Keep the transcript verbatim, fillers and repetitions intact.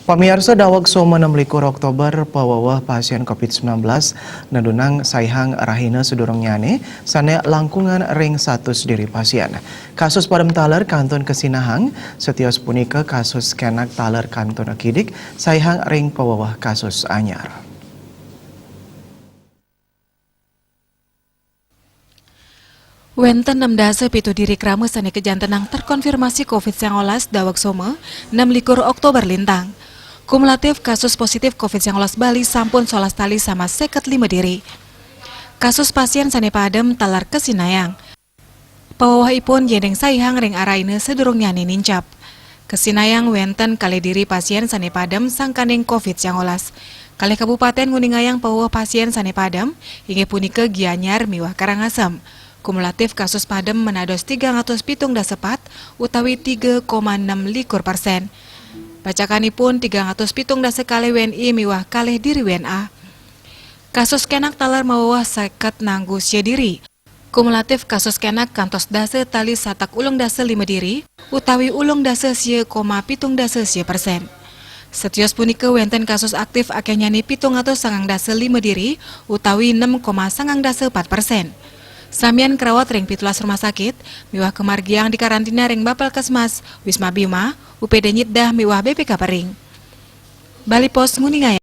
Pamiarsa, daweg Soma enam likur Oktober, paweweh pasien covid sembilan belas nedunang saihang rahina sedurungnyané sané langkungan ring satus diri pasien. Kasus padem taler kantun kasinahang, satios punika kasus kénak taler kantun akidik saihang ring paweweh kasus anyar. Wénten enam dasa pitu diri krama sané kajantenang terkonfirmasi covid sembilan belas daweg Soma enam likur Oktober lintang. Kumulatif kasus positif covid sembilan belas Bali sampun solas tali sama seket lima diri. Kasus pasien sané padem taler kasinahang. Pawewehipun yéning saihang ring arahina sedurungnyané nincap. Kasinahang wénten kalih diri pasien sané padem sangkaning covid sembilan belas. Kalih kabupatén nguningayang paweweh pasien sané padem, inggih punika Gianyar miwah Karangasem. Kumulatif kasus padem menados tigang atus pitung dasa pat utawi tiga koma enam likur persen. Bacakanipun tigang atus pitung dasa kalih W N I miwah kalih diri W N A. Kasus kénak taler maweweh seket nanggu sia diri. Kumulatif kasus kénak kantos dasa tali satak ulung dasa lima diri, utawi ulung dasa sia koma pitung dasa sia persen. Satios punika wénten kasus aktif akéhnyané pitung atus sangang dasa lima diri, utawi nem koma sangang dasa pat persen. Samian karawat ring pitulas rumah sakit, miwah kamargiang dikarantina ring Bapelkesmas, Wisma Bima, U P D Nyitdah miwah B P K Pering. Bali Post nguningayang.